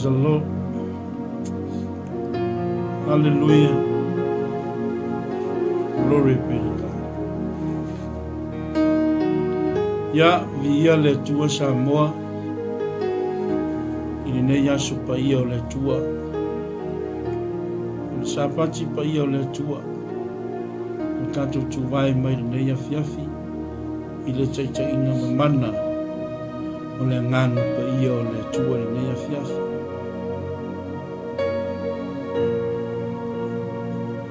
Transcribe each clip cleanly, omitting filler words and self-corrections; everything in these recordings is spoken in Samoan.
Praise the Lord. Hallelujah. Glory be to God. Ia, viia le Atua Samoa i lenei aso paia o le Atua. O le Sapati paia o le Atua. O tatou tuvae mai lenei afiafi i le taitaiga mamana o le Agaga Paia o le Atua i lenei afiafi.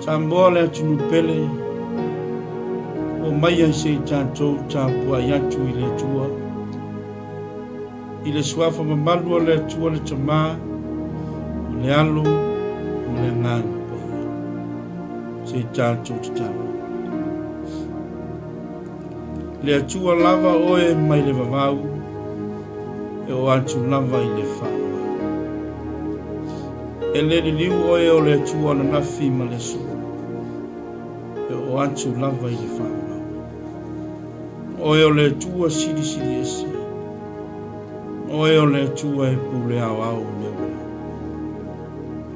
Samoa le atunuu pele, o mai ai se i tatou tapuai atu i le Atua. I le suafa mamalu o le Atua le Tama, o le Alo, ma le Agaga Paia. Se i tatou tatalo. Le Atua lava oe mai le vavau, e oo atu lava i le faavavau. E le liliu oe o le Atua ananafi ma le aso, e oo atu lava i le faavavau. Oe o le Atua silisili ese, Oe o le Atua e pule aoao i mea uma.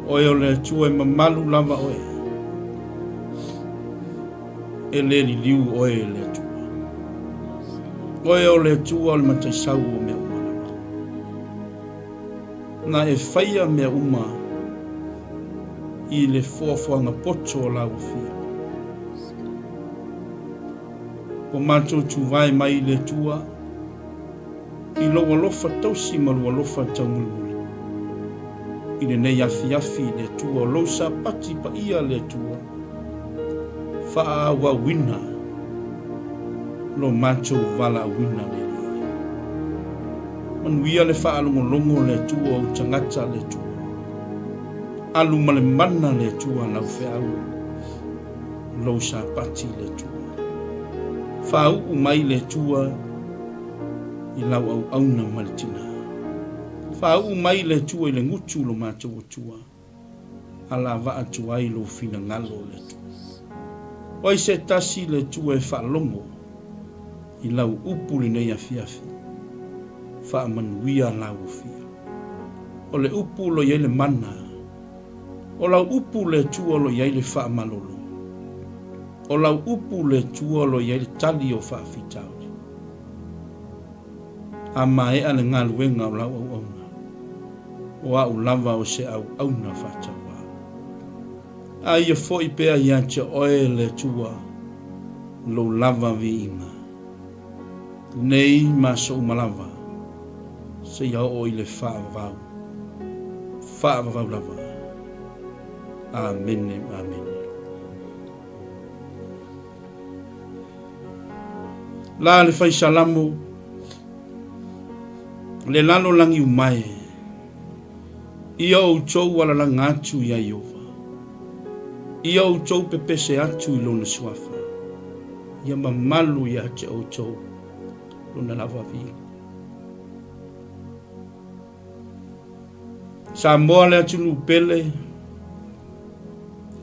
Oe o le Atua e mamalu lava oe. E le liliu oe e le Atua. Oe o le Atua o le mataisau o mea uma lava. Na e faia mea uma i le foafoaga poto o lau afio. Ua matou tuvae mai i le Atua i lou alofa tausi ma lou alofa taumulimuli. I lenei afiafi i le Atua o lou Sapati paia le Atua, faaauauina lo matou valaauina le Alii. Manuia le faalogologo le Atua o ou tagata le Atua. Alu ma le mana le Atua lau feau lou Sapati le Atua. Faauu mai le Atua i lau auauna ma le tina. Faauu mai le Atua i le gutu lo matou Atua, alavaa atu ai lou finagalo o le Atua. O ai se tasi le Atua e faalogo i lau upu lenei afiafi, faamanuia lau afio. O le upu lo i ai le mana, o lau upu le Atua lo i ai le faamalolo, o lau upu le Atua lo i ai le tali o faafitauli. A maea le galuega o lau auauna, o au lava o se auauna faatauvaa. A ia foi pea ia te oe le Atua lou lava viiga, nei ma aso uma lava, seia oo i le faavavau, faavavau lava. Amene, amene. La le fai salamo, le lalolagi umae, ia outou alalaga atu iā Ieova, ia outou pepese atu i lona suafa, ia mamalu ia te outou lona lava viiga. Samoa le atunuu pele,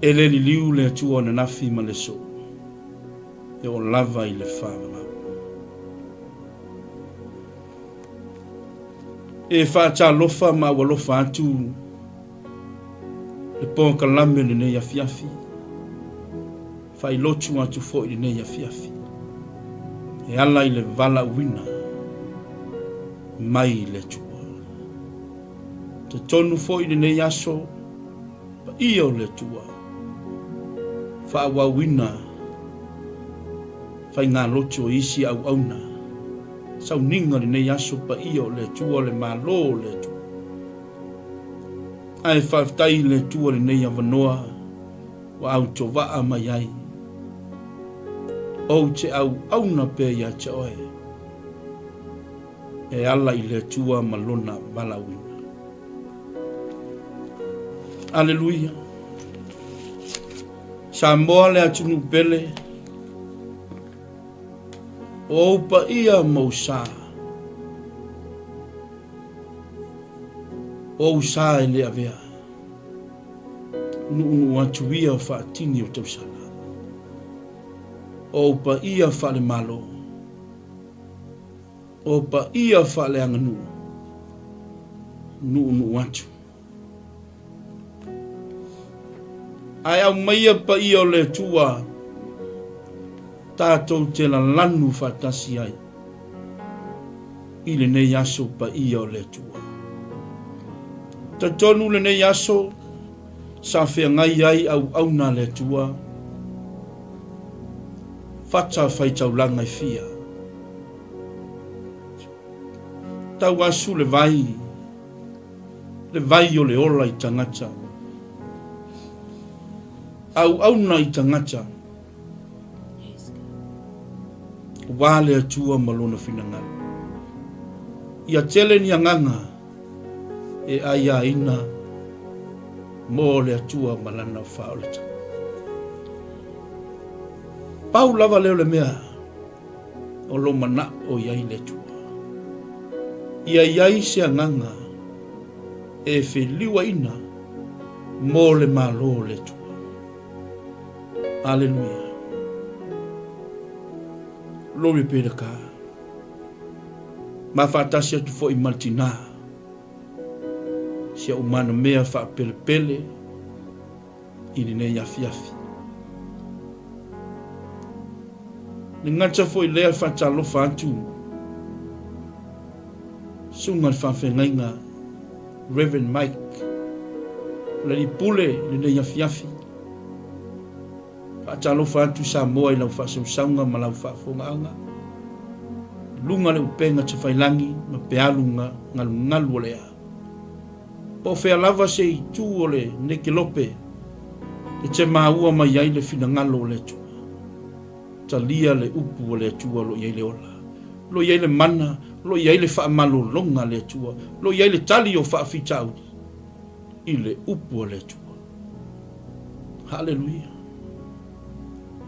e le liliu le Atua ananafi ma le aso, e oo lava i le faavavau. E faatalofa ma aualofa atu le polokalame lenei afiafi, faailotu atu foi lenei afiafi, e ala i le valaauina mai le Atua. Totonu foi lenei aso paia o le Atua, faaauauina faigalotu o isi auauna, sauniga lenei aso paia o le Atua o le Malo o le Atua. Ae faafetai i le Atua lenei avanoa ua autovaa mai ai. Ou te auauna pea ia te oe e ala i le Atua ma Lona valaauina. Aleluia! Samoa le atunuu pele, o ou paia ma ou sa, o ou sa e le avea. Nuunuu atu ia faatini o tausala. O ou paia faale-Malo, o paia faaleaganuu, nuunuu atu. Ae aumaia paia o le Atua tatou te lalanu faatasi ai i lenei aso paia o le Atua. Talitonu lenei aso sa feagai ai auauna a le Atua, fata faitaulaga e fia. Tau asu le vai, le vai o le ola i tagata. Auauna i tagata. Ua le Atua ma lona finagalo. Ia tele ni agaga e aiaina mo le Atua ma lana faaolataga. Pau lava lea o le mea o lo manao i ai le Atua. Ia i ai se agaga e feliuaina mo le Malo o le Atua. Aleluia. Glory be to God. Ma faatasi atu foi ma le tinā. Si au manamea faapelepele i lenei afiafi. Le gata foi lea faatalofa atu suga le faafeagaiga Reverend Mike o le alii pule i lenei afiafi. Faatalofa atu Samoa i lau faasausauga ma lau faafofogaaga i luga o le upega tafailagi ma pealu galugalu o le ea. Po o fea lava se itu o le nekelope e te maua mai ai le finagalo o le Atua. Talia le upu a le Atua o lo o i ai le ola, o lo o i ai le mana, o lo o i ai le faamalologa a le Atua, o lo o i ai le tali o faafitauli i le upu a le Atua. Haleluia.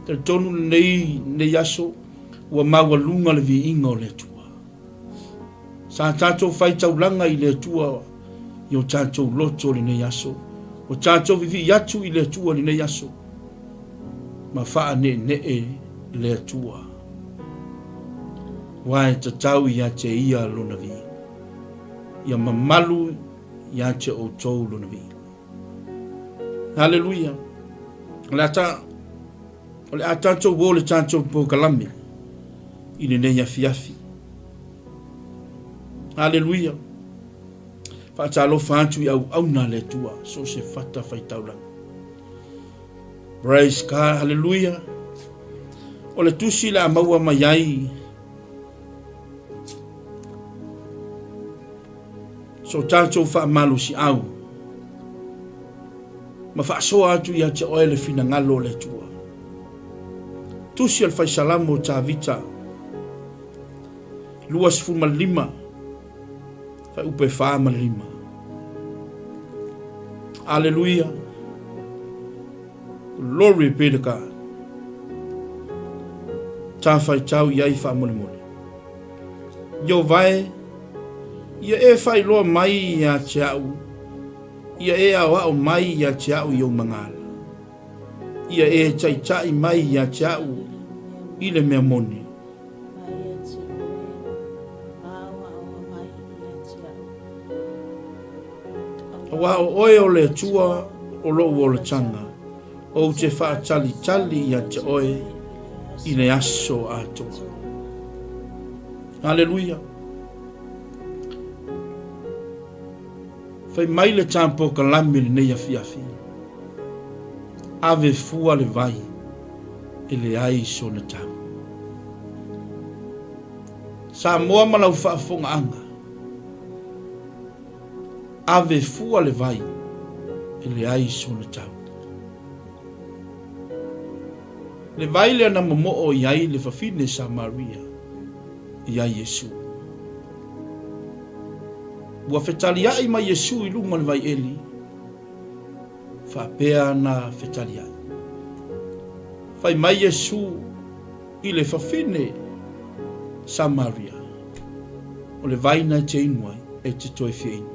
Talitonu lenei, lenei aso ua maualuga le viiga o le Atua. Sa tatou faitaulaga i le Atua i o tatou loto lenei aso. Ua tatou vivii atu i le Atua lenei aso ma faaneenee le Atua. Aua e tatau ia te ia lona viiga. Ia mamalu ia te outou lona viiga. Haleluia. O le a ta, o le a tatou o le tatou polokalame i lenei afiafi. Haleluia. Faatalofa atu i auauna a le Atua, so o se fata faitaulaga. Praise God, haleluia. O le tusi le a maua mai ai so tatou faamalosiau ma faasoa atu ia te oe le finagalo o le Atua. Tusi o le Faisalamo o Tavita 25 fuaiupu e 4 ma le 5. Aleluia. Glory be to God. Ta faitau i ai faamolemole. Ieova e, ia e faailoa mai ia te au, ia e aoao mai ia te au i ou magala. Ia e taitai mai ia te au i le mea moni. Aua o oe o le Atua o lou olataga, ou te faatalitali ia te oe i le aso atoa. Aleluia. Fai mai le tāpokalame lenei afiafi. Ave fua le vai e leai sona tau. Samoa ma lau faafogaaga. Ave fua le vai e leai sona tau. Le vai lea na momoo i ai le fafine Samaria iā Iesu. Ua fetaliai mai Iesu i luga o le vaieli, faapea ana fetaliai. Fai mai Iesu i le fafine Samaria, O le vai na e te inu ai, e te toe fia inu.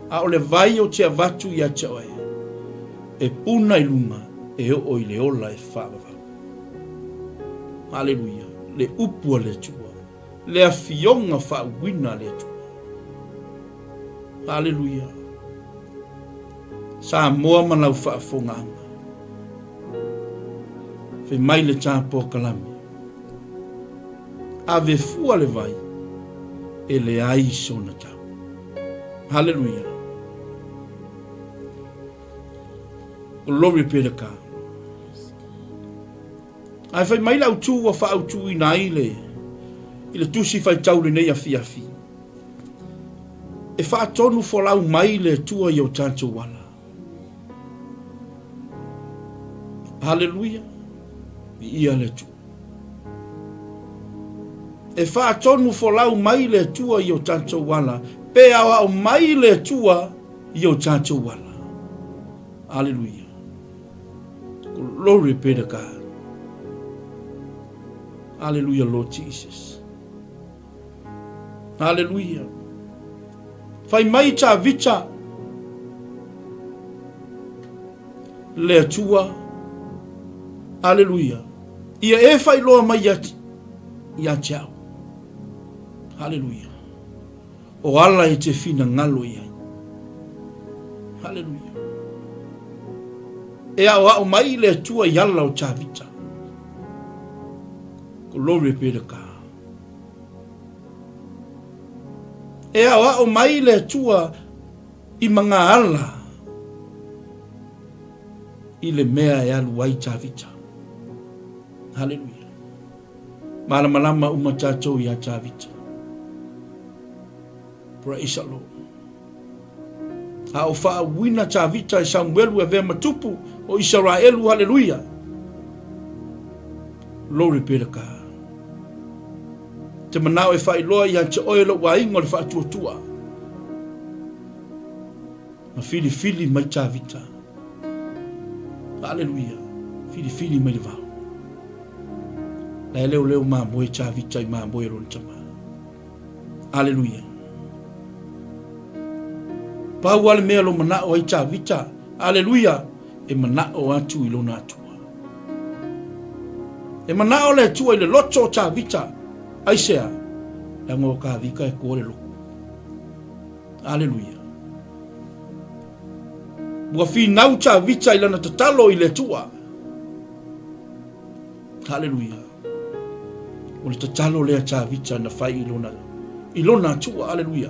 A o le vai ou te avatu ia te oe, e puna i luga e oo i le ola e faavavau. Aleluia! Le upu a le Atua, le afioga faauuina a le Atua. Aleluia! Samoa ma lau faafofogaaga. Fai mai le tā polokalame, Ave fua le vai, e leai sona tau. Haleluia. Glory be to God. Ae fai mai le autū ua faautūina ai le, i le tusi faitau lenei afiafi. E faatonu folau mai le Atua i o tatou ala. Haleluia. Viia le Atua. E faatonu folau mai le Atua i o tatou ala, pe aoao mai le Atua i o tatou ala. Aleluia. Glory be to God. Hallelujah, Lord Jesus. Hallelujah. Fai mai Tavita le Atua. Hallelujah. Ia e failoa mai ia, ia te au. Hallelujah. O ala e te finagalo i ai. Hallelujah. E aoao mai le Atua i ala o Tavita. Glory be to God. E aoao mai le Atua i magaala i le mea e alu ai Tavita. Haleluia. Malamalama uma tatou iā Tavita. Praise the Lord. A o faauuina Tavita e Samuelu e avea ma tupu o Isaraelu, haleluia. Glory be to God. Te manao e faailoa ia te oe lou aiga o le faatuatua. Na filifili mai Tavita. Haleluia. Filifili mai le vao. La e leoleo mamoe Tavita i mamoe lona tama. Aleluia. Pau lava le mea lo manao ai Tavita, aleluia, e manao atu i lona Atua. E manao le Atua i le loto o Tavita, aisea? Leaga o Tavita e toa le loto. Aleluia. Ua finau Tavita i lana tatalo i le Atua. Haleluia. O le tatalo lea Tavita na fai i lona, i lona Atua. Haleluia.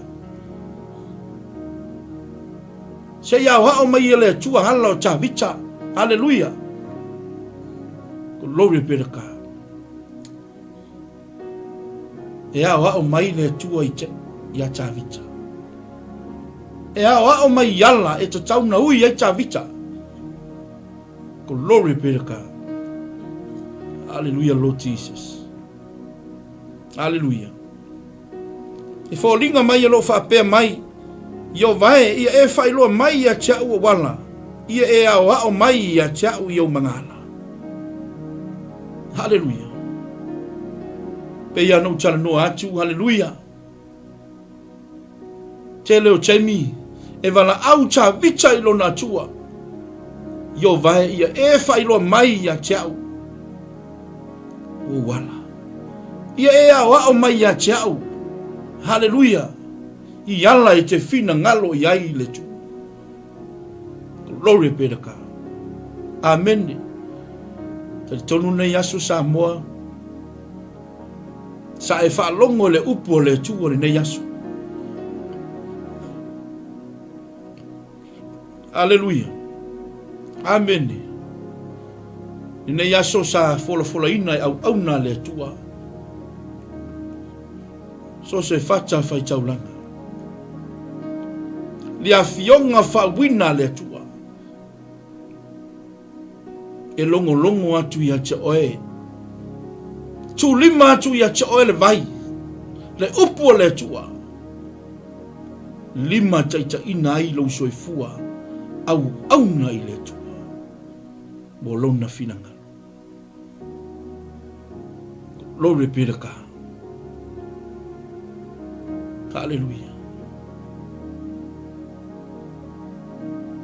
Se i aoao mai e le Atua hala o Tavita. Haleluia. Glory be to God. E aoao mai le Atua i te, ia Tavita. E aoao mai i ala e tatau na ui ai Tavita. Glory be to God. Hallelujah, Lord Jesus. Hallelujah. E foliga mai e loo faapea mai, Ieova e, ia e faailoa mai ia te au ou ala, ia e aoao mai ia te au i ou magala. Hallelujah. Pei ona ou talanoa atu, hallelujah. Tele o taimi e valaau Tavita i lona Atua, Ieova e, ia e faailoa mai ia te au ou ala. Ia e aoao mai ia te au, haleluia, i ala e te finagalo i ai le Atua. Glory be to God. Amene. Talitonu nei aso Samoa, Sa e faalogo i le upu o le Atua lenei aso. Aleluia. Amene. Lenei aso sa folafolaina e auauna a le Atua. So se fata faitaulaga. Le afioga faauina a le Atua. E logologo atu ia te oe, tūlima atu ia te oe le vai, le upu o le Atua, limataitaiina ai lou soifua auauna i le Atua mo Lona finagalo. Glory be to God. Hallelujah.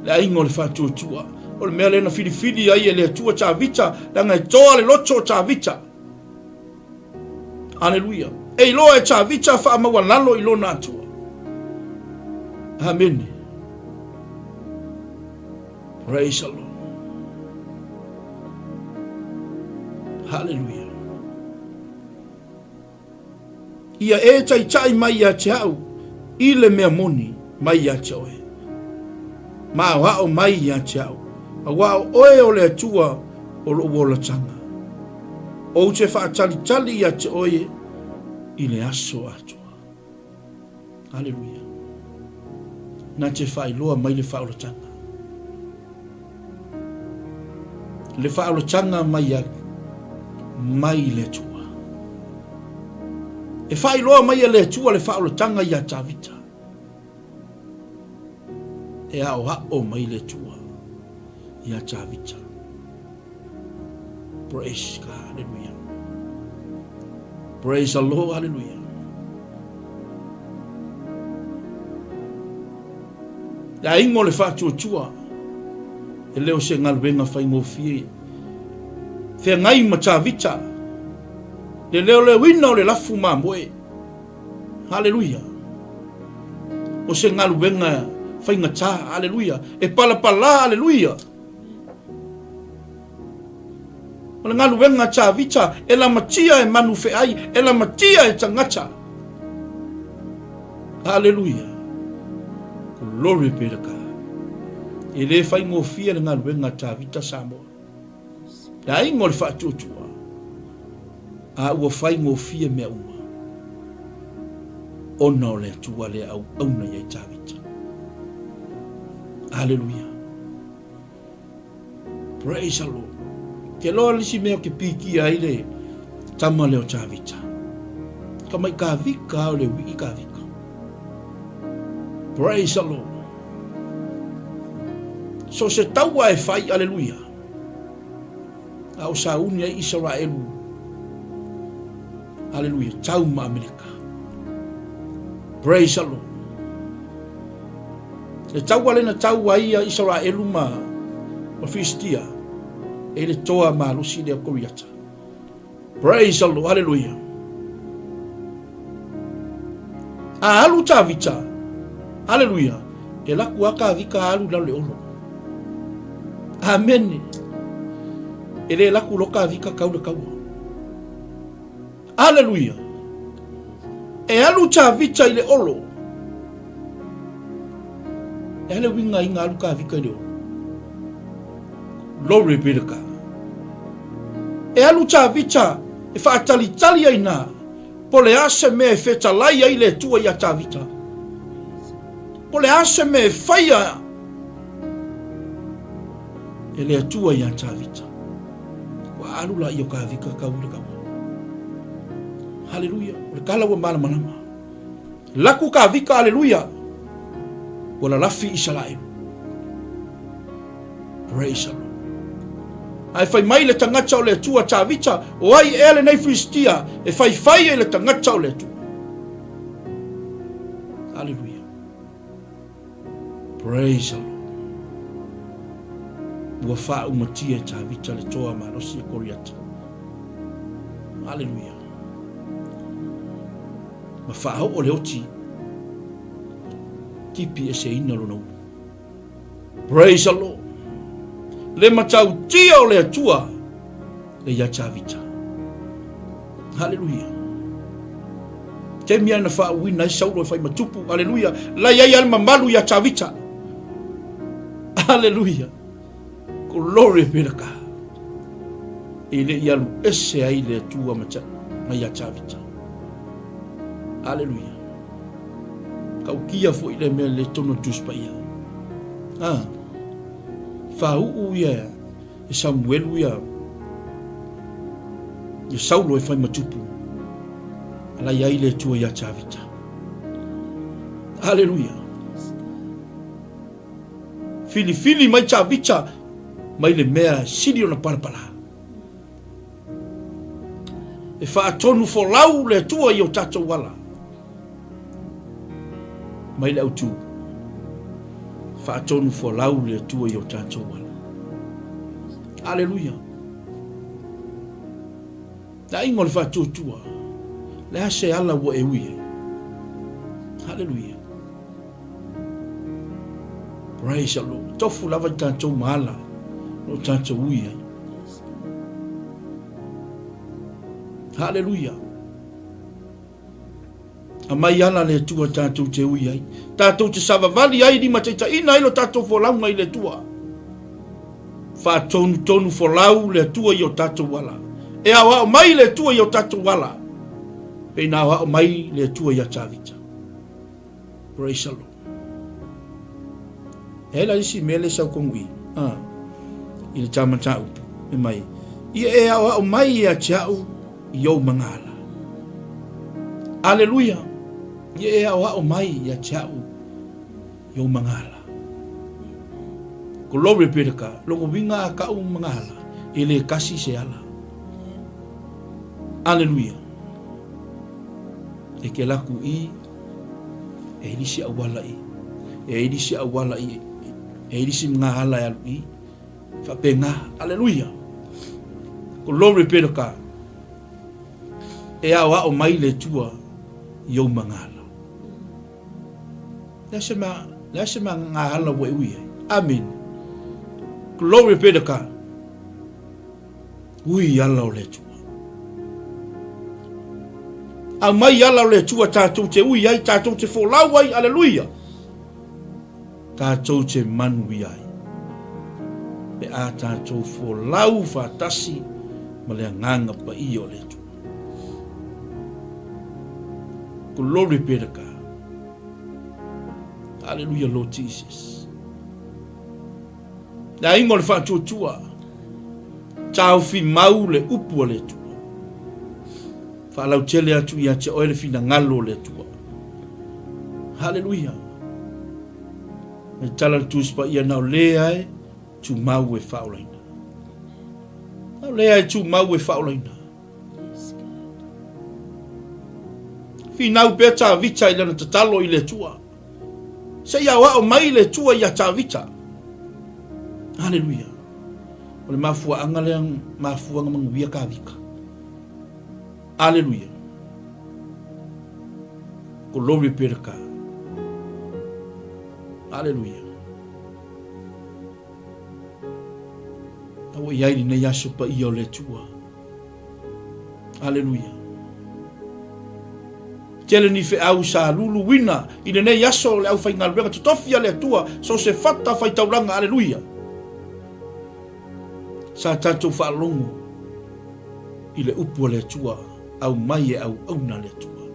Le aiga o le faatuatua. O le mea lea na filifili ai e le Atua Tavita, leaga e toa le loto o Tavita. Aleluia. E iloa e Tavita faamaualalo i lona Atua. Amene. Praise the Lord. Haleluia. Ia e taitai mai ia te au i le mea moni mai ia te oe. Ma aoao mai ia te au, auā o oe o le Atua o lo'u olataga. Ou te faatalitali ia te oe i le aso atoa. Aleluia. Na te faailoa mai le faaolataga. Le faaolataga mai a mai le Atua. E faailoa mai e le Atua le faaolataga ia Tavita. E aoao mai le Atua ia Tavita. Praise God, hallelujah. Praise the Lord, hallelujah. Le aiga o le faatuatua, e le o se galuega faigofie. Feagai ma Tavita, le leoleoina o le lafu mamoe. Haleluia. O se galuega faigata, haleluia. E palapala, haleluia. O le galuega a Tavita e lamatia e manufeai, e lamatia e tagata. Aleluia. Glory be to God. E le faigofie le galuega a Tavita Samoa. Le aiga o le faatuatua. A ua faigofie mea uma. Ona o le Atua le auauna i ai Tavita. Aleluia. Praise the Lord. Ke loa le isi mea o ke pikia ai le tama lea o Tavita. Ka mai ka vika o le wii ka vika. Praise the Lord. So se taua e fai, aleluia. A o sauni ai Isaraelu. Aleluia, tau ma Amerika. Praise the Lord. Le taua lea na tau ai ia Isaraelu ma ma Filistia e le toa malosi lea o Koriata. Praise the Lord, hallelujah. A alu Tavita, hallelujah, e laku a Kavika alu lalo le olo. Amene. E le laku lo Kavika kau le kaua. Aleluia! E alu Tavita i le olo. E a le uiga inga alu Kavika i le olo? Glory be to God. E alu Tavita e faatalitali ai na, po le a se mea e fetalai ai le Atua ia Tavita. Po le a se mea e faia e le Atua ia Tavita. Ua alu la i o Kavika kau i le kaua. Haleluia. O le kala ua malamalama. Laku Kavika, aleluia. Ua lalafi Isaraelu. Praise the Lord. Ae fai mai le tagata o le Atua Tavita, o ai ea lenei Filistia e faifai ai le tagata o le Atua. Haleluia. Praise the Lord. Ua faaumatia e Tavita le toa malosi e Koriata. Haleluia. Ma faaoo le oti tipi eseina lona ulu. Praise the Lord. Le matautia o le Atua le ia Tavita. Haleluia. Taimi ana faauina ai Saulo e fai matupu. Haleluia. Lai ai ale mamalu ia Tavita. Haleluia. Glory be to God. E le i alu ese ai le Atua ma ia Tavita. Haleluia. Kaukia foi le mea le tono Tusi Paia. Ah. Faauu ia e Samuelu ia ia Saulo e fai ma tupu. Ala i ai le Atua ia Tavita. Aleluia. Filifili mai Tavita mai le mea sili ona palapala. E faatonu folau le Atua i o tatou ala. Mai le autu. Faatonu folau le Atua i o tatou ala. Aleluia. Le aiga o le faatuatua. Le a se ala ua e ui ai. Haleluia. Praise the Lord. Tofu lava i tatou ma ala o tatou ui ai. Haleluia. Aumai ala le Atua tatou te ui ai, tatou te savavali ai, limataitaiina ai lo tatou folauga i le Atua. Faatonutonu folau le Atua i o tatou ala. E aoao mai le Atua i o tatou ala, pei na aoao mai le Atua ia Tavita. Praise the Lord. E ai la isi mea le sau kongu i, ah, i le tā mataupu, e mai, ia e aoao mai ia te au i ou magala. Aleluia! Ia e aoao mai ia te au i ou magala. Glory be to God. Logo winga a kau magala, e le kasi se ala. Aleluia. E ke laku i, e ilisi auala i, e ilisi auala i, e ilisi mga ala e alu i, faapena. Aleluia. Glory be to God. E aoao mai le Atua i ou magala. Le a se ma, le a se magala ua e ui ai. Amen. Glory be to God. Ui i ala o le Atua. Aumai ala o le Atua tatou te ui ai, tatou te folau ai, aleluia. Tatou te manuia ai. Pe a tatou folau faatasi ma le Agaga Paia o le Atua. Glory be to God. Hallelujah, Lord Jesus. Le aiga o le faatuatua, taofi mau le upu a le Atua. Faalautele atu ia te oe le finagalo o le Atua. Haleluia. Me tala le Tusi Paia na o lea e tumau e faaolaina. Na o lea e tumau e faaolaina. Finau pea Tavita i lana tatalo i le Atua. Se i aoao mai le Atua ia Tavita. Haleluia. O le mafuaaga lea mafuaga manuia Tavita. Aleluia. Glory be to God. Aleluia. A ua i ai lenei aso paia o le Atua. Aleluia. Tele ni feau sa luluina i lenei aso o le aufaigaluega totofi a le Atua, so se fata faitaulaga. Aleluia. Sa tatou faalogo i le upu a le Atua, aumai e auauna le Atua.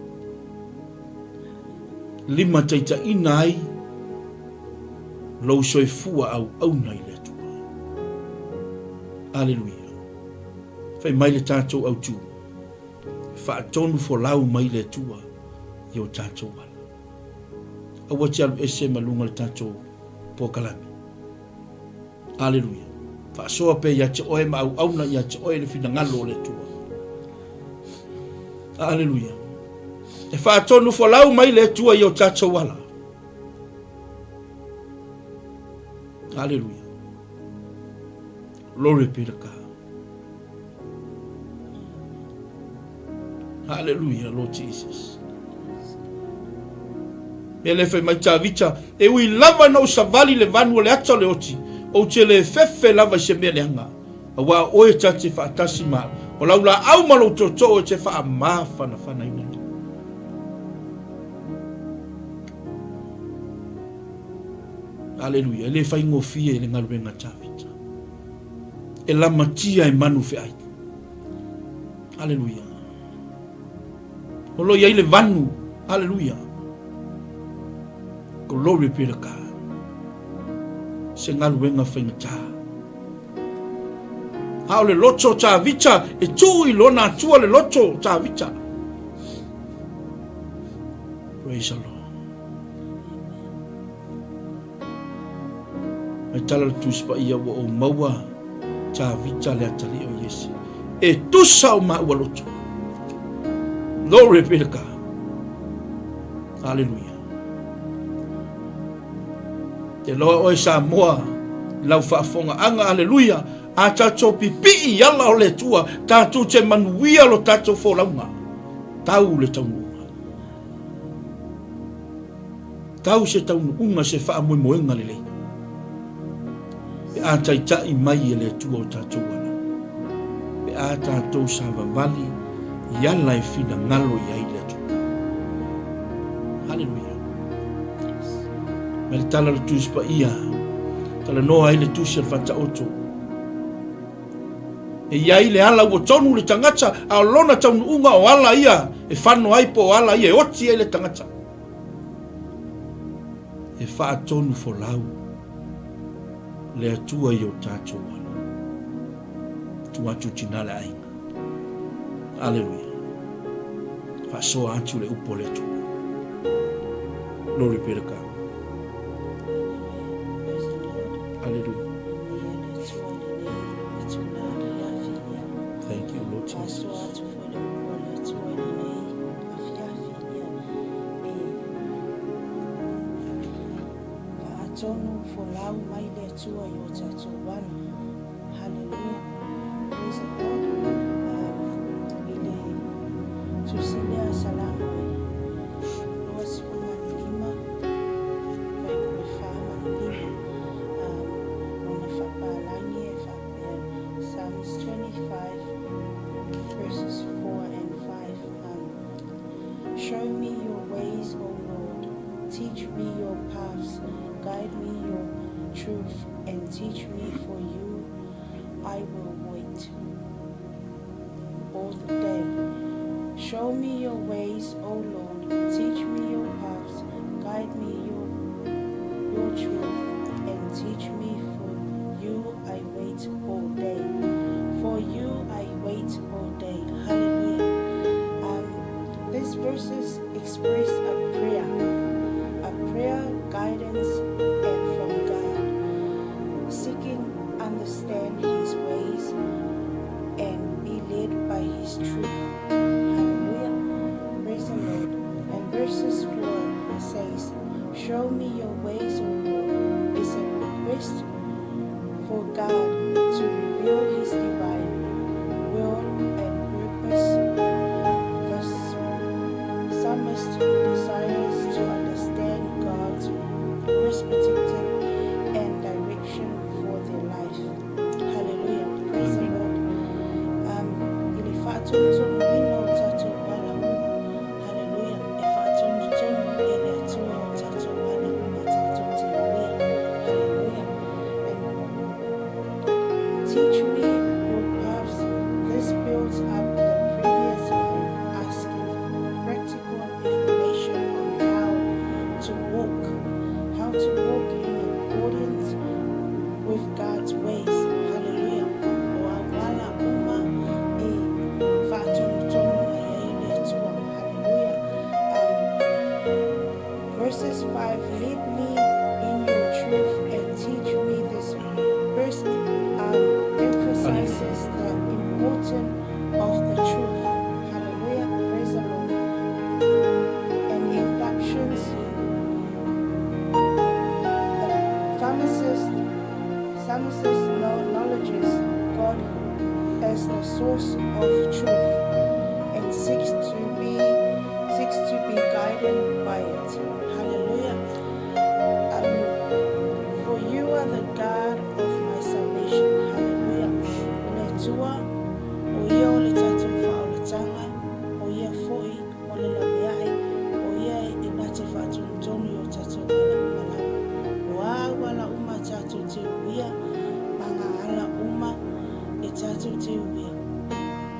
Limataitaiina ai lou soifua auauna i le Atua. Aleluia. Fai mai le tatou autu, faatonu folau mai le Atua i o tatou ala. Aua te alu ese ma luga o le tatou polokalame. Aleluia. Faasoa pea ia te oe ma auauna ia te oe le finagalo o le Atua. Aleluia. E faatonu folau mai le Atua i o tatou ala. Aleluia. Glory be to God. Hallelujah, Lord Jesus. Mea le fai mai Tavita, e ui lava na ou savali le vanu o le ata o le oti, ou te le fefe lava i se mea leaga. Auā oe ta te faatasi ma au, o lau laau ma lou tootoo e te faamafanafanaina nei. Aleluia, e le faigofie le galuega a Tavita. E lamatia e manu feai. Aleluia. O lo i ai le vanu. Aleluia. Glory be to God. Se galuega faigata. A o le loto o Tavita, e tuu i lona Atua le loto o Tavita. Praise the Lord. Mai tala le Tusi Paia ua ou maua Tavita le atalii o Iese. E tusa o maua loto. Glory be to God. Hallelujah. Te loa oe Samoa i lau faafogaaga, aleluia, a tatou pipii i ala o le Atua, tatou te manuia lo tatou folauga. Tau le taunuuga. Tau se taunuuga se faamoemoega lelei. Pe a taitai mai e le Atua o tatou ala. Pe a tatou savavali I ala e finagalo i ai le Atua. Haleluia. Mai le tala o le Tusi Paia, talanoa ai le Tusi a le Faataoto. E i ai le ala ua tonu le tagata, a o lona taunuuga o ala ia e fano ai po o ala ia e oti ai le tagata. E faatonu folau le Atua i o tatou ala. Tuu atu tina le aiga. Aleluia. Faasoa atu le upu a le Atua. Glory be to God. Hallelujah. Thank you, Lord Jesus. Faatonu folau mai le Atua i o tatou ala. Hallelujah. Praise the Lord. Um, i le tusi lea Salamo e 25, fuaiupu e fa ma le lima, um, lona faapalagi e faapea, Psalms 25 verses 4 and 5. Um, Show me your ways, O Lord. Teach me your paths. Guide me your truth and teach me, for you I will wait all the day. Show me your ways, O Lord. Teach me your paths. Guide me your, your truth and teach me, for you I wait all day. For you I wait all day. Hallelujah. Um, these verses express a prayer, a prayer guidance and from God, seeking understand His ways and be led by His truth. Hallelujah. Praise the Lord. And verses 4 says, Show me your ways, O Lord, is a request for God to reveal His divine will and purpose. The psalmist desires to understand God's perspective and direction for their life. Hallelujah. Praise the Lord. Um, i le faatonutonuina o tatou ala uma. Hallelujah. E faatonutonu e le Atua o tatou ala uma tatou te uia. Hallelujah. And teach me your paths. This builds up the previous line, asking for practical information on how to walk, how to walk in accordance with God's ways. Hallelujah. O auala uma e faatonutonu mai ai le Atua. Hallelujah. Verses 5 Lead me in your truth and teach me. This verse emphasizes the importance of the truth. Hallelujah. Praise the Lord. And inductions, the pharmacist, psalmist acknowledges God as the source of truth and seeks to be guided by it. Hallelujah. For you are the God of my salvation. Hallelujah. Le Atua, o ia o le tatou faaolataga, o ia foi o le laveai, o ia e na te faatonutonu i o tatou ala uma lava. O a auala uma tatou te uia, ma ngā ala uma e tatou te uia,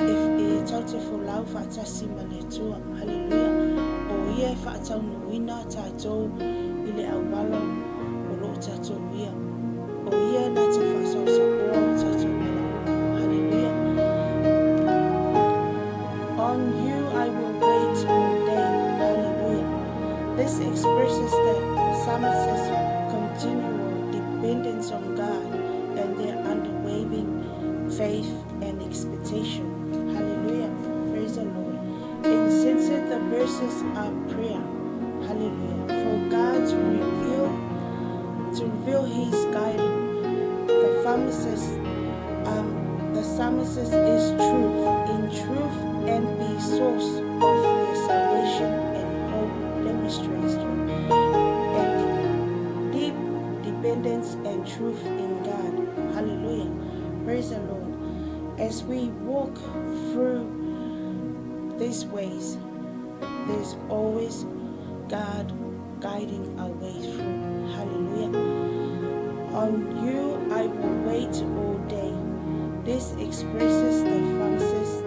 e, e tau te folau faatasi ma le Atua. Hallelujah. O ia e faataunuuina tatou i le auala o loo tatou uia. O ia na te faasaosaoa o tatou ala uma. Hallelujah. On you I will wait all day. Hallelujah. This expresses the psalmist's continual dependence on God and their unwavering faith and expectation. Hallelujah. Praise the Lord. In since the verses are prayer. Hallelujah. For God to reveal his guidance. The psalmist, the psalmist is truth, in truth and the source of their salvation and hope demonstration and deep dependence and truth in God. Hallelujah. Praise the Lord. As we walk through these ways, there's always God guiding our way through. Hallelujah. On you I will wait all day. This expresses the psalmist's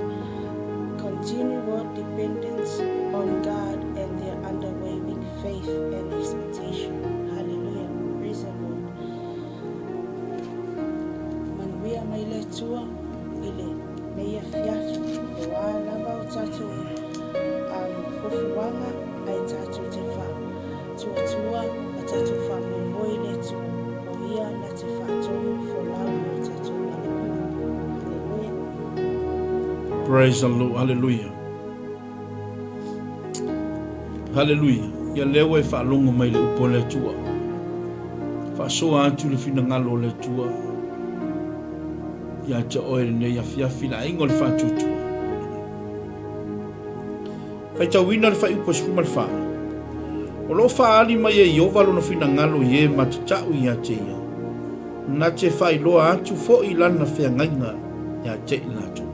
continual dependence on God and their unwavering faith and expectation. Hallelujah. Praise the Lord. Manuia mai le Atua i lenei afiafi, o a lava o tatou fuafuaga ai tatou te faatuatua ma tatou faamoemoe i le Atua, o Ia na te faatonu folau i o tatou manaoga. Haleluia. Praise the Lord. Hallelujah. Haleluia! Ia lea ua e faalogo mai i le upu a le Atua. Faasoa atu le finagalo o le Atua ia te oe lenei afiafi le aiga o le faatuatua. Faitauina le fuaiupu 14. O lo o faaali mai e Ieova lona finagalo i e matatau ia te ia, na te faailoa atu foi lana feagaiga ia te i latou.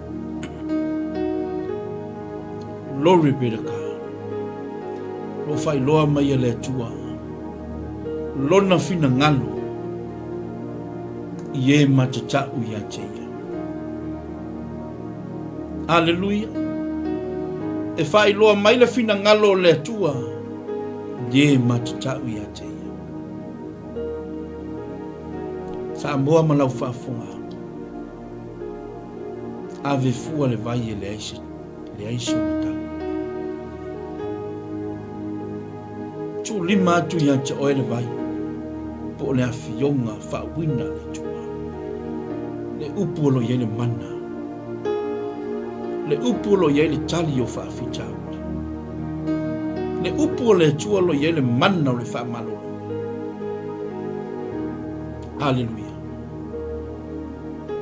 Glory be to God. Lo faailoa mai e le Atua lona finagalo i e matatau ia te ia. Aleluia. E faailoa mai le finagalo o le Atua i e matatau ia te ia. Samoa ma lau faafofoga. Ave fua le vai e leai se leai sona tau. Tuulima atu ia te oe le vai, po o le afioga faauina a le Atua. Le upu o lo o i ai le mana. Le upu o lo o i ai le tali o faafitauli. Le upu o le Atua o lo o i ai le mana o le faamalologa. Aleluia.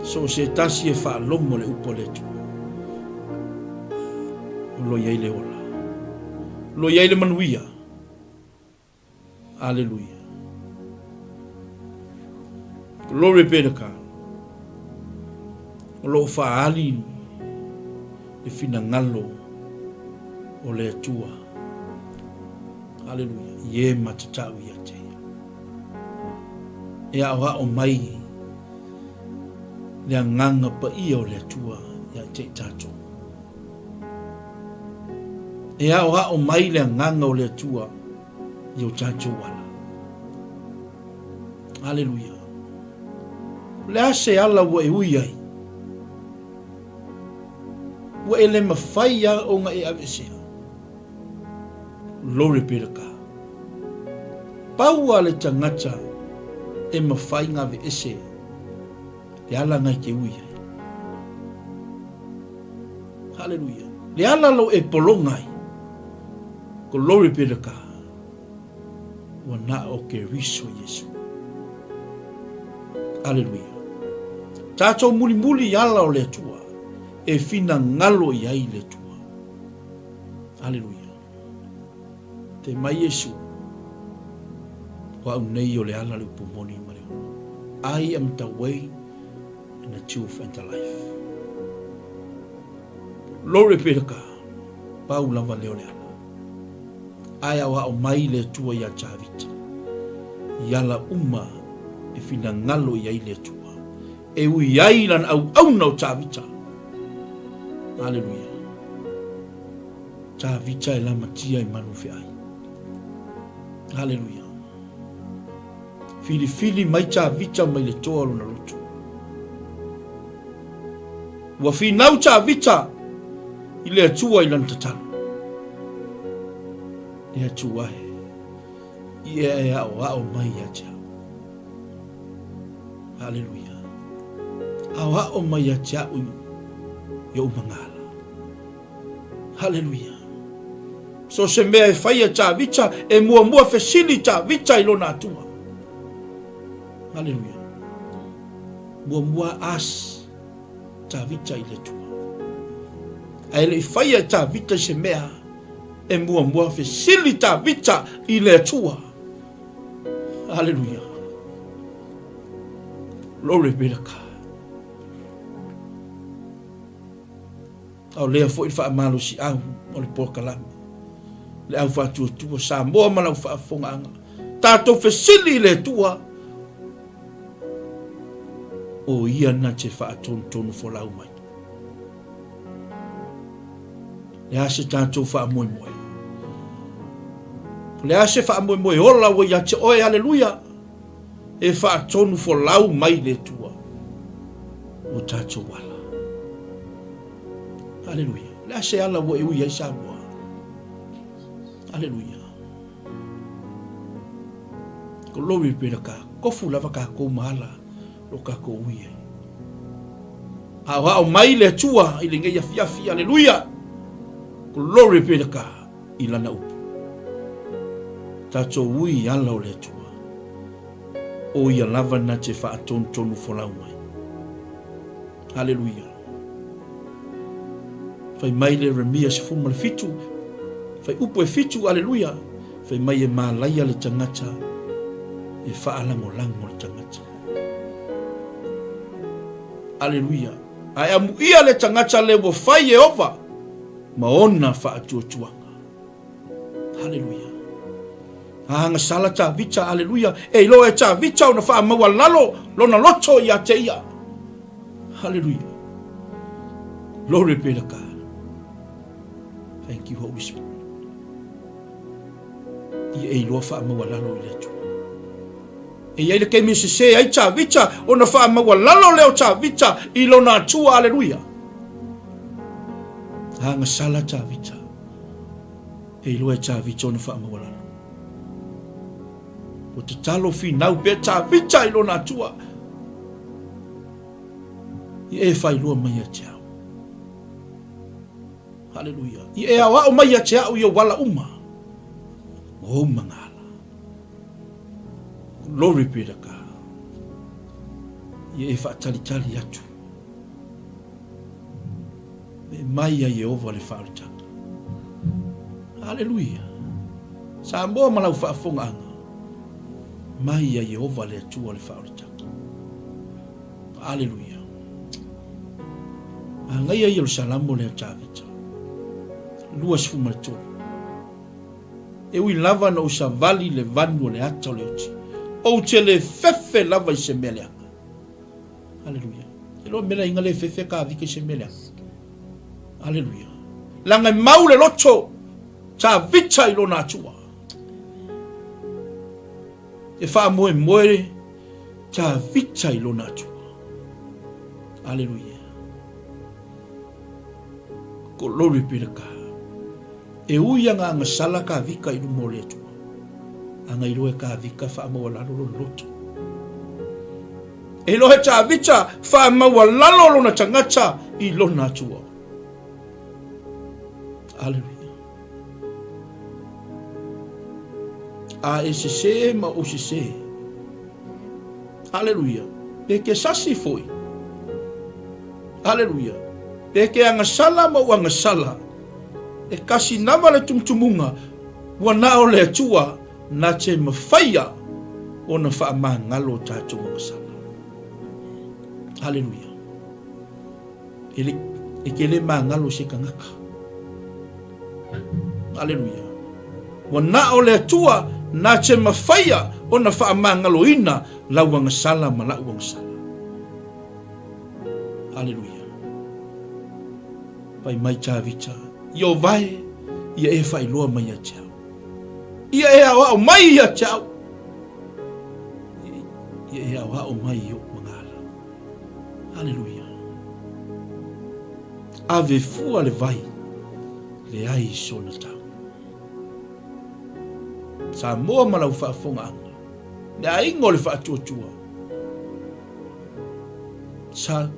So o se tasi e faalogo le upu a le Atua, o lo o i ai le ola, o lo o i ai le manuia. Aleluia. Glory be to God. O lo o faaali le finagalo o le Atua. Aleluia. I e matatau ia te ia. E aoao mai le agaga paia o le Atua ia te i tatou. E aoao mai le agaga o le Atua i o tatou ala. Aleluia. O le a se ala ua e ui ai? Ua e le mawhai a ona e aveesea. Glory be to God. Pau a le tagata e mawhai nga aveese le ala ngai te ui ai. Hallelujah. Le ala lo e pologa ai. Glory be to God. Ua na o Keriso Iesu. Hallelujah. Tātou mulimuli i ala o le Atua e finagalo i ai le Atua. Hallelujah. Te mai Iesu, o au nei o le ala le upu moni ma le ola. I am the way and the truth and the life. Glory be to God. Pau lava lea o le ala. Ae aoao mai le Atua iā Tavita i ala uma e finagalo i ai le Atua, e ui ai lana auauna o Tavita. Aleluia. Tavita e lamatia i manu feai. Aleluia. Filifili mai Tavita mai le toa o lona loto. Ua finau Tavita i le Atua i lana tatalo. Le Atua e, ia e aoao mai ia te au. Aleluia. Aoao mai ia te au i ou magala. Haleluia. So se mea e fai e Tavita, e muamua fesili Tavita i lona Atua. Haleluia. Muamua as Tavita i le Atua. Ae le i faia e Tavita i se mea, e muamua fesili Tavita i le Atua. Haleluia. Glory be to God. A o lea foi le faamalosiau o le polokalame, le au faatuatua Samoa ma lau faafofogaaga. Tatou fesili i le Atua, o Ia na te faatonutonu folau mai. Le a se tatou faamoemoe? O le a se faamoemoe ola ua ia te oe, aleluia, e faatonu folau mai le Atua o tatou ala. Aleluia. O le a se ala ua e ui ai Samoa? Aleluia. Glory be to God. Kofu lava kākou ma ala lo kākou ui ai. Aoao mai le Atua i lenei afiafi, aleluia. Glory be to God i lana upu. Tatou ui i ala o le Atua. O ia lava na te faatonutonu folau mai. Aleluia. Fai mai le Remia 17, fai upu e fitu, aleluia. Fai mai e malaia le tagata, e faalagolago le tagata. Aleluia. Ae amuia le tagata le ua fai Ieova ma ona faatuatuaga. Aleluia. Agasala Tavita, aleluia. E iloa e Tavita ona faamaualalo lona loto ia te ia. Aleluia. Glory be to God. Thank you, Holy Spirit. Ia e iloa faamaualalo i le Atua. E i ai le taimi e sese ai Tavita ona faamaualalo lea o Tavita i lona Atua. Aleluia. Agasala Tavita. E iloa e Tavita ona faamaualalo. Ua tatalo finau pea Tavita i lona Atua. Ia e faailoa mai ia te au. Haleluia. Ia e aoao mai ia te au i ou ala uma. Ma ou magala. Glory be to God. Ia e faatalitali atu. Me mai ia Ieova le faaolitaga. Haleluia. Samoa ma lau faafofogaaga. Mai ia Ieova le Atua le faaolitaga. Aleluia. Magaia ia o le Salamo lea Tavita. 23. E ui lava na ou savali le vanu o le ata o le oti. Ou te le fefe lava i se mea leaga. Aleluia. E loa mea inga le fefe ka vika i se mea leaga. Aleluia. Langa e mau le loto. Tavita i lona atua. E faamoemoe Tavita i lona Atua. Aleluia. Glory be to God. E ui anga agasala ka vika i luma o le Atua. Anga iloa e ka vika faamaualalo lona loto. E iloa e Tavita faamaualalo lona tagata i lona Atua. Aleluia. A e sesē ma ou sesē. Aleluia. Pe ke sasi foi. Aleluia. Pe ke agasala ma ou agasala. E kasi nava le tumutumuga ua na o le Atua na te mafaia ona faamagalo o tatou agasala. Aleluia. E le, e ke le magalo se kangaka. Aleluia. Ua na o le Atua na te mafaia ona faamagaloina lau agasala ma la'u agasala. Aleluia. Fai mai Tavita, Ieova e, ia e faailoa mai ia te au. Ia e aoao mai ia te au. Ia e aoao mai i o'u magala. Aleluia. Ave fua le vai, leai sona tau. Samoa ma lau faafofogaaga, le aiga o le faatuatua. Sa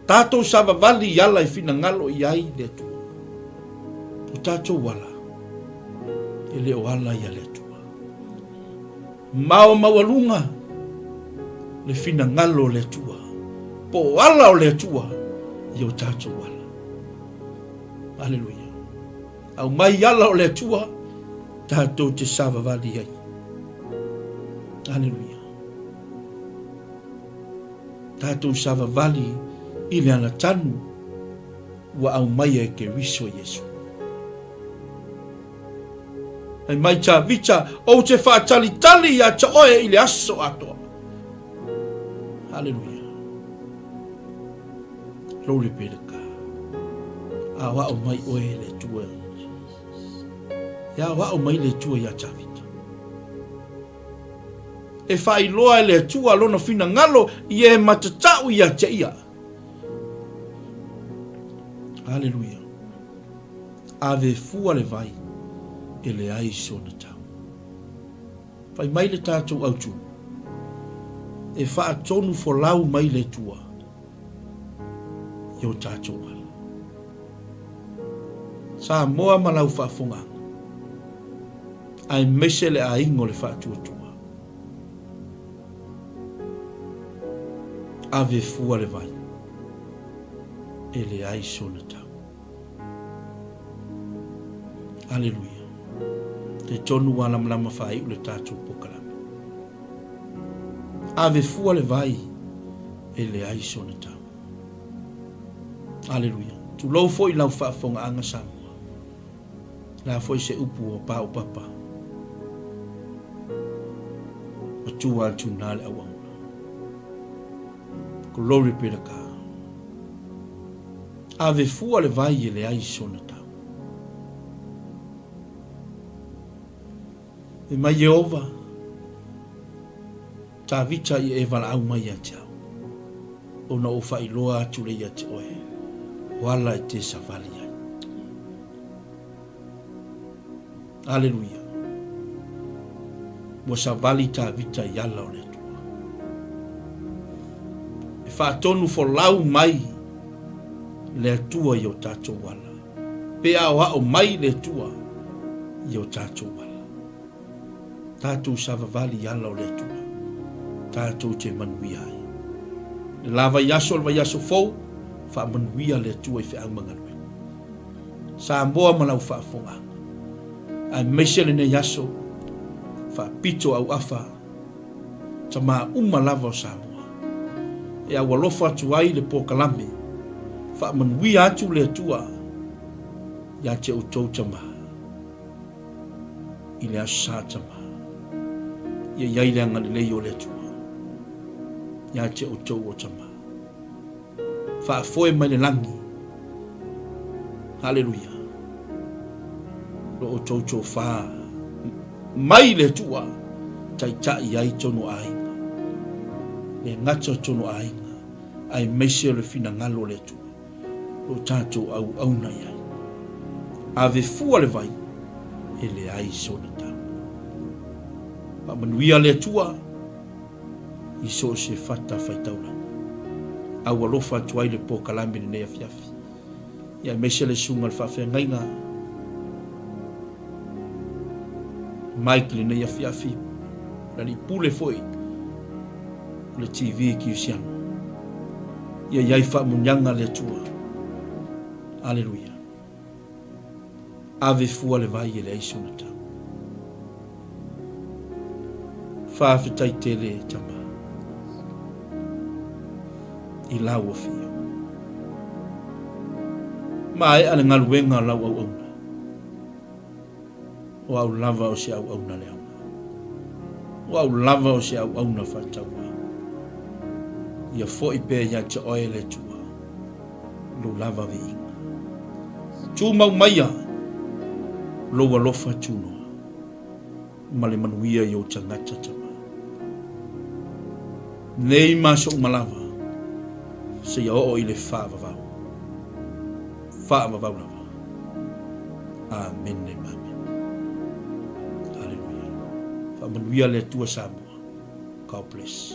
tatou savavali i ala e finagalo i ai le Atua. O tatou ala, e le o ala ia le Atua. Mao maualuga le finagalo o le Atua, po o ala o le Atua i o tatou ala. Aleluia. Aumai ala o le Atua, tatou te savavali ai. Aleluia. Tatou savavali i le alatanu. Ua aumaia e Keriso Iesu. Fai mai Tavita, Ou te faatalitali ia te oe i le aso atoa. Haleluia. Glory be to God. Aoao mai oe le Atua. E aoao mai le Atua ia Tavita. E faailoa e le Atua lona finagalo i e matatau ia te ia. Haleluia. Ave fua le vai e leai sona tau. Fai mai le tatou autū, e faatonu folau mai le Atua i o tatou ala. Samoa ma lau faafogaaga, aemaise le aiga o le faatuatua. Ave fua le vai e leai sona tau. Aleluia. Talitonu ua lamalama faaiu le tatou polokalame. Ave fua le vai e leai sona tau. Aleluia. Tulou foi lau faafofogaaga Samoa. La foi se upu o paopapa. Matua atu na le auauna. Glory be to God. Ave fua le vai e leai sona tau. Fai mai Ieova, Tavita ia e valaau mai ia te au, ona ou faailoa atu lea ia te oe, o ala e te savali ai. Aleluia. Ua savali Tavita i ala o le Atua. E faatonu folau mai le Atua i o tatou ala. Pe aoao mai le Atua i o tatou ala. Tatou savavali i ala o le Atua, tatou te manuia ai. Le la vaiaso o le vaiaso fou, faamanuia le Atua i feau ma galuega. Samoa ma lau faafofogaaga, aemaise lenei aso faapito auafa tama uma lava o Samoa e aualofa atu ai le polokalame faamanuia atu le Atua ia te outou tama i le Aso Sa tama. Ia i ai le agalelei o le Atua ia te outou o tama. Faafoe mai le lagi. Haleluia. Lo outou tofa mai le Atua taitai ai tonu aiga. Le gata o tonu aiga, aemaise o le finagalo o le Atua. Lo tatou auauna i ai. Ave fua le vai, e leai sona tau. Faamanuia le Atua. i so o se fata faitaulaga. A ua alofa atu ai le polokalame i lenei afiafi, ia aemaise le susuga i le faafeagaiga Mike i lenei afiafi, le alii pule foi o le TV Kiusiano. Ia i ai faamuniaga le Atua. Aleluia. Ave fua le vai e leai sona tau. Faafetai tele e tama i lau afio. Maea le galuega a lau auauna. O au lava o se auauna leaga. O au lava o se auauna faataua. Ia foi pea ia te oe le Atua lou lava viiga. Tumau maia lou alofa tunoa ma le manuia i ou tagata tama. Nei ma soʻu malava seia oo i le faavavau. Faavavau lava. Amene ma amene. Haleluia. Faamanuia le Atua Samoa. God bless.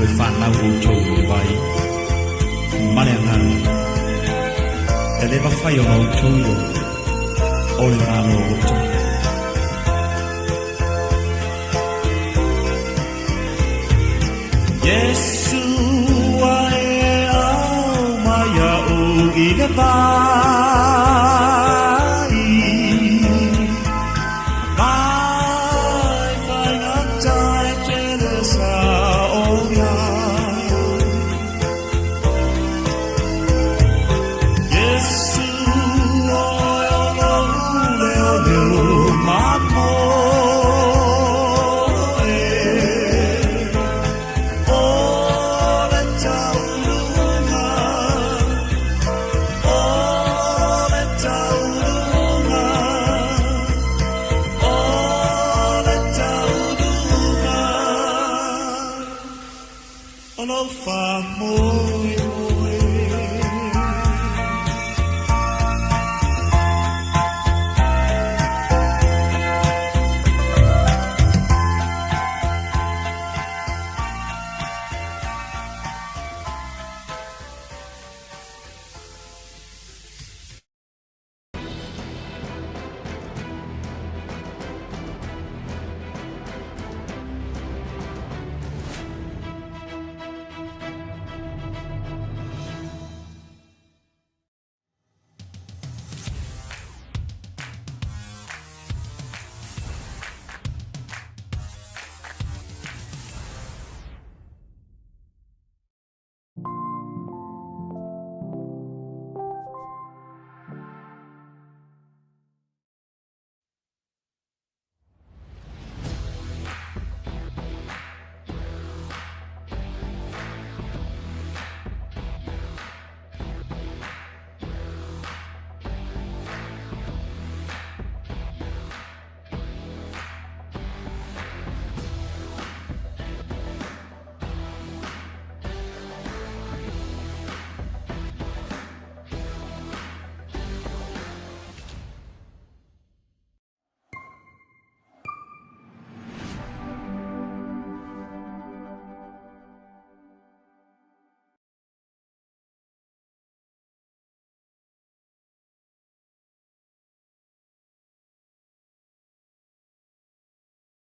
Toe fanau outou i le vai ma le Agaga, e le mafai ona outou iloa o le Malo o loto. Iesu ae au mai au i le vai Mai faigata e tele sa o iai Iesu oe o lou leo leo mamoe O le tauluga O le tauluga O le tauluga O lou faamoemoe.